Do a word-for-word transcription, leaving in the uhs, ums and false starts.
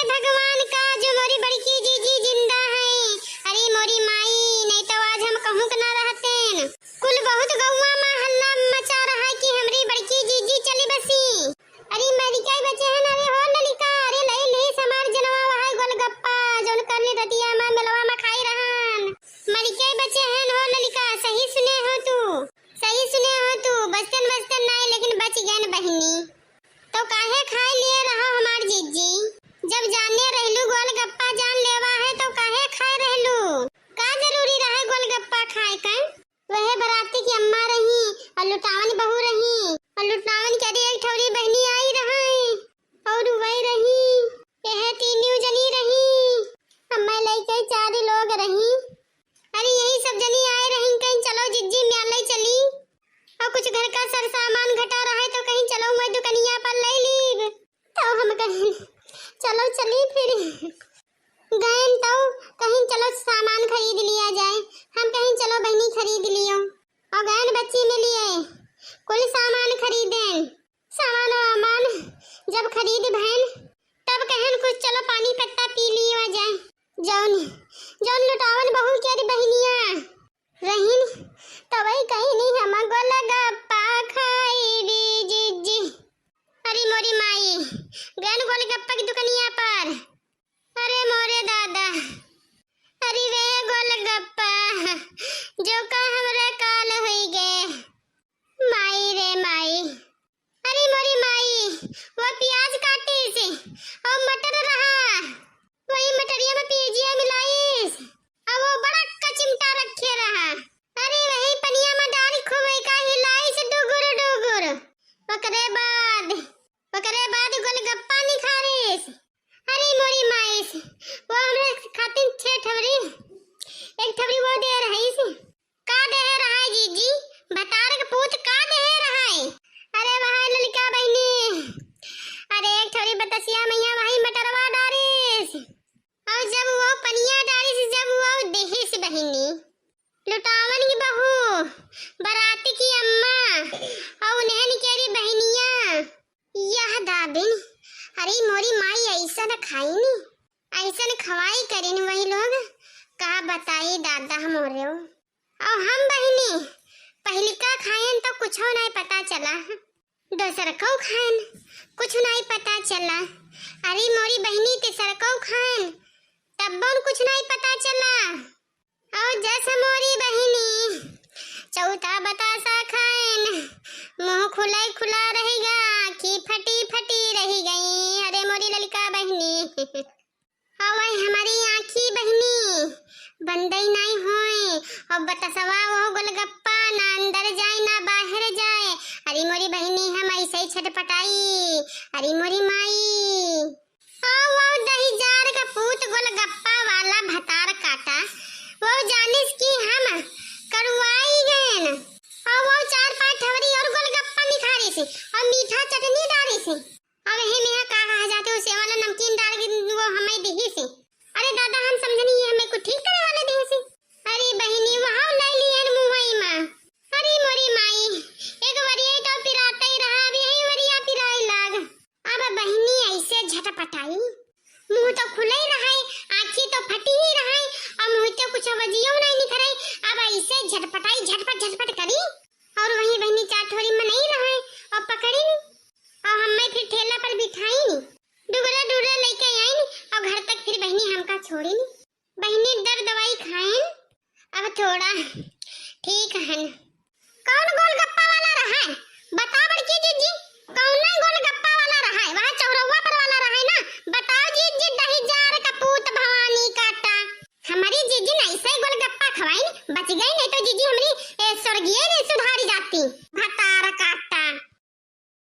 भगवान का जो मोरी बड़की जीजी जिंदा है। अरे मोरी माई, नहीं तो आज हम कहूँ के ना रहतेन। कुल बहुत गौवा मा हल्ला मचा रहा कि हमरी बड़की जीजी चली बसी। अरे मरिके बचे हन, अरे हो ललिका, अरे लई लीस हमार जनवा वह गोलगप्पा, जौन कल रतिया मा मेलवा मा खाई रहन। मरिके बचे हन हो ललिका, सही सुने हो तू, सही सुने हो तू, बचतन बचतन नाई, लेकिन बच गयन बहिनी। तो काहे खाए लिए रहा हमार जीजी? जब जाने रहलू गोलगप्पा जान लेवा है, तो काहे खाए रहलू? का जरूरी रहा गोलगप्पा खाए का? वह बराती की अम्मा रही और लुटावन बहू रही और लुटावन के अरे एक ठौरी बहनी आई रहा है और वही रही, यह तीनों जनी रही, अम्मा लइके चार लोग रही। अरे यही सब जनी आए रही, कहीं चलो जिज्जी म्याले चली और कुछ घर का सर सामान घटा रहा है तो कहीं चलो मैं दुकनिया पर ले लीब। तो हम कहीं चलो चली फिर। गयन तो कहीं चलो सामान खरीद लिया जाए। हम कहीं चलो बहनी खरीद लियो। और गयन बच्ची में लिए कुल सामान खरीदेन। सामान वामान जब खरीद भयन तब कहन कुछ चलो पानी पत्ता पी लियो जाए। जौन जौन लुटावन बहू के अरे बहनिया रहीन, तबही कहीं नहीं हम गोलगप्पा खाई भी जिज्जी। अरे मोरी माई, गयन गोलगप्पा की दुकनिया पर। अरे मोरे दादा, अरे वे गोलगप्पा, जो का हमरे काल हुई गे। माई रे माई, अरे मोरी माई, वो प्याज काटीस और मटर रहा, वही मटरिया में पियजिया मिलाईस और वो बड़ा का चिमटा रखे रहा। अरे वही पनिया में डाल खूब का हिलाईस डुगुर डुगुर। ओकरे बाद, ओकरे बाद गोलगप्पा निखारीस। अरे मोरी माईस, वो हमरे खातिर छह ठवरी, एक ठवरी वो दे रहीस। का देहे रहाय जीजी? भतार के पूत का देहे रहाय? अरे वहाय ललिका बहिनी, अरे एक ठोरी बतसिया मैया वही मटरवा डारिस। और जब वो पनिया डारिस, जब वो देहिस बहिनी, लुटावन की बहू, बराती की अम्मा, और उन्हें निकेरी बहिनिया, यह दाबिन, अरे मोरी माई ऐसन खाइन, ऐसन खवाई करिन वही लोग, का बताई दादा मोरे। और हम बहिनी, पहिलका खायन तो कुछो नहीं पता चला, दोसरकौ खायन कुछ नहीं पता चला। अरे मोरी बहिनी, तेसरकौ खायन, तब्बन कुछ नहीं पता चला। और जस मोरी बहिनी चौथा बतासा खायन, मुँह खुला खुला रहिगा, आँखी फटी फटी रहि गई। अरे मोरी ललिका बहिनी, अवै हमरी आँखी बहिनी बंदई नाई होय। और बतसवा वो गोलगप्पा ना अंदर जाए ना बाहर जाए। अरे मोरी बहिनी हम ऐसे ही छटपटाई। अरे मोरी माई। और वो दही जार का पूत गोलगप्पा वाला भतार काटा, वो जानिस कि हम करुआई गयन। और वो चार पाँच ठवरी और गोलगप्पा निखारिस और मीठा चटनी डारिस। अब हे मेहा का कहा जाते, उसे वाला नमकीन डाल के वो हमें दिहिस। अरे दादा, हम समझनी ये हमें कुछ ठीक करे वाले दिहिस। अरे बहिनी, वहाँ ले लियन मुँहई मा। अरे मोरी माई, एक वरिये तो पिराते ही रहा, अब यही वरिया पिराए लाग। अब बहिनी ऐसे झटपटाई, मुँह तो खुले ही रहाय, आँखी तो फटी ही रहाय, और मुँह तो कुछ वजियो नहीं निकरे। अब ऐसे झटपटाई, झटपट झटपट करी, और वही बहिनी चार ठोरी में नहीं रहाय, और पकड़ी नी। और हमें फिर ठेला पर बिठाई नी, डुगरे डुगरे लेके आई नी, और घर तक फिर बहिनी हमका छोड़ी नी। बहिनी दर दवाई खाइन, अब थोड़ा ठीक हन। कौन गोलगप्पा वाला रहा है? बताओ बड़की जीजी, कौन गोलगप्पा वाला रहा है? वहाँ चौरौवा पर वाला रहा है ना? बताओ जीजी, दही जार का पूत भवानी काटा। हमारी जीजी ने ऐसे ही गोलगप्पा खवाइन, बच गई।